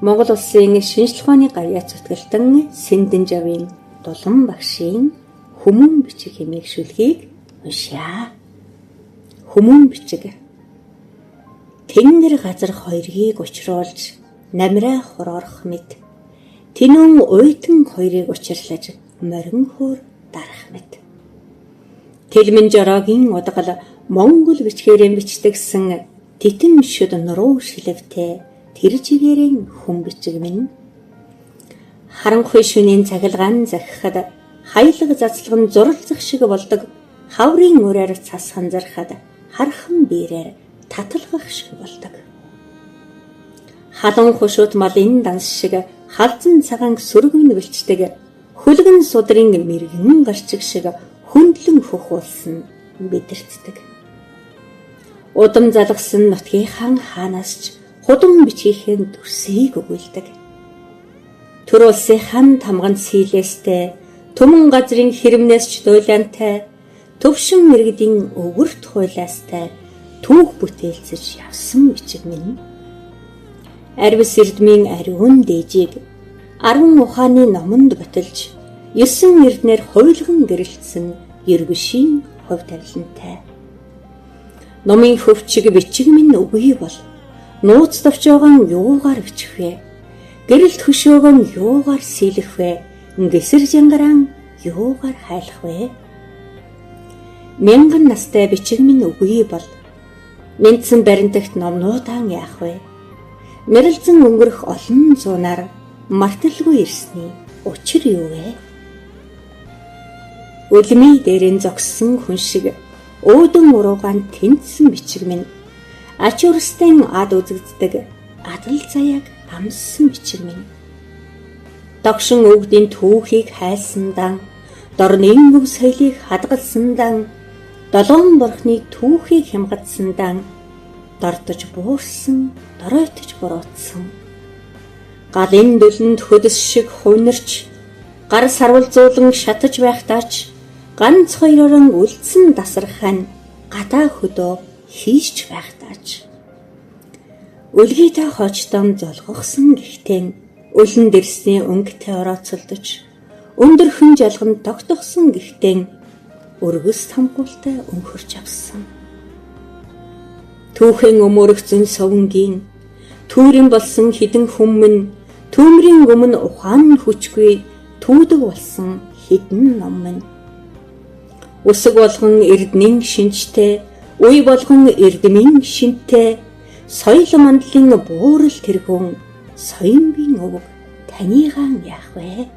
Монгол улсын шинжлэх ухааны гавьяат зүтгэлтэн Сэндэнжавын Дулан багшийн Хүмүүн бичиг хэмээх шүлгийг уншъя. Хүмүүн бичиг. Тэнгэр газар хоёрыг учруулж намраа хороорох мэт. Тэнүүн уйтан хоёрыг учирлаж морин хөөр дарах мэт. Тэлмэн жороогийн удгал Монгол бичгээрэн бичдэгсэн титэм шүд нуруу шилэвтэй тэр чигээрэн хүн бичиг минь. Харанхуй шөнийн цахилгаан захихад хаялга зацлган зуралзах шиг болдог, хаврын ураар цас ханзархад хархан биерээр таталгах шиг болдог. Халуун хушуут малын данс шиг халзан цагаан сөргөн бэлчдэг, хөлгөн судрын мэрэгэн гарчиг шиг хөндлөн хөх улсан бидэртдэг. Удам залгасан нутгийнхаа хаанаас ч худам бичгийнхээ дүрсийг өгүүлдэг. Төр улсын хан тамган сийлээстэй, түмэн газрын хэрмнээс ч дуйлаантай, төвшин мэргэдийн өвөрт хуйлаастай түүх бүтээлцэж явсан бичиг минь. Арвис эрдмийн ариун дээжийг 10 ухааны номонд баталж, 9 эрднээр хувилган гэрэлтсэн ергөшийн хувь тавилантай. Номын хөвчиг бичиг минь үгүй бол нууц товчоогон юугаар бичих вэ? Гэрэлт хөшөөгөн юугаар сийлэх вэ? Гэсэр жангаран юугаар хайлах вэ? Мянган настай бичиг минь үгүй бол мэдсэн баримтагт номнуудаан яах вэ? Мэрэлзэн өнгөрөх олон зуунаар марталгүй ирсний учир юу вэ? Үлмий дээрэн зогссон хүн шиг өөдөн уруугаан тэнцсэн бичиг минь, ач урстын ад үзэгддэг адал заяаг амссан бичиг минь. Догшин өвгдийн түүхийг хайлсан дан, дорнын өв соёлыг хадгалсан дан, долоон бурхны түүхийг хямгадсан дан, дордож буурсан, доройтож буруутсан. Галын дүлэнд хөдөс шиг хувнарч, гар сарвалзуулан шатаж байхдаа ч ганц хоёророн үлдсэн дасархай нь гадаа хөдөө хийжч байхдаа ч өлгийтэй хоочтон золгохсон гихтэн өлөн дэрсний өнгөтэй орооцолдож, өндөр хүн жалганд тогтохсон гихтэн өргөс тамгуултай өнхөрч авсан. Түүхэн өмөрөх зөн совингийн түүрэн болсон хідэн хүмүүн төмрийн өмнө ухаан хүчгүй түүдэг болсон хідэн ном минь. Үсэг болгон эрднийн шинжтэй, үе болгон эрдмийн шинтэй, соёл мандлын буурал тэргүүн соёмбийн өвөг таныгаан яах вэ?